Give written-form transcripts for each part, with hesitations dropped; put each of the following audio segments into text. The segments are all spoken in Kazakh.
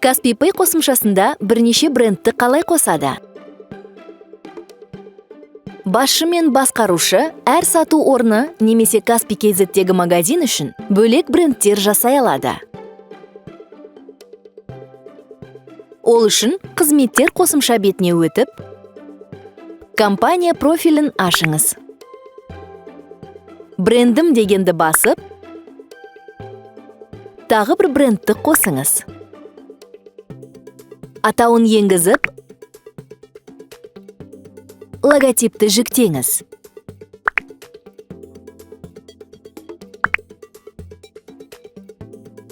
Kaspi Pay қосымшасында бірнеше брендті қалай қосады? Басшы мен басқарушы әр сату орны немесе Kaspi KZ-тегі магазин үшін бөлек брендтер жасай алады. Ол үшін қызметтер қосымша бетіне өтіп, компания профилін ашыңыз. Брендім дегенді басып, тағы бір брендті қосыңыз. Атауын енгізіп, логотипті жүктеңіз.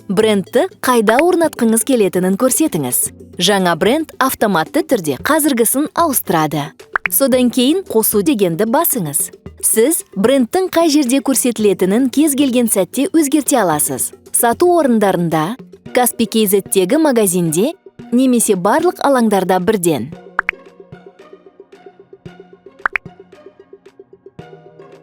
Брендті қайда орнатқыңыз келетінін көрсетіңіз. Жаңа бренд автоматты түрде қазіргісін ауыстырады. Содан кейін қосу дегенді басыңыз. Сіз брендтің қай жерде көрсетілетінін кез келген сәтте өзгерте аласыз. Сату орындарында, Kaspi KZ-тегі магазинде немесе барлық алаңдарда бірден.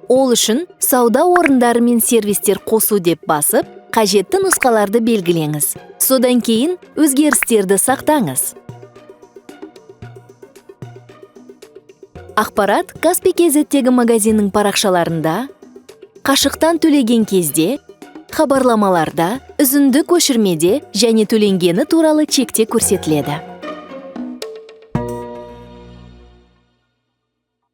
Ол үшін сауда орындары мен сервистер қосу деп басып, қажетті нұсқаларды белгілеңіз. Содан кейін өзгерістерді сақтаңыз. Ақпарат Kaspi KZ-тегі магазиннің парақшаларында, қашықтан төлеген кезде, хабарламаларда, үзінді көшірмеде және төленгені туралы чекте көрсетіледі.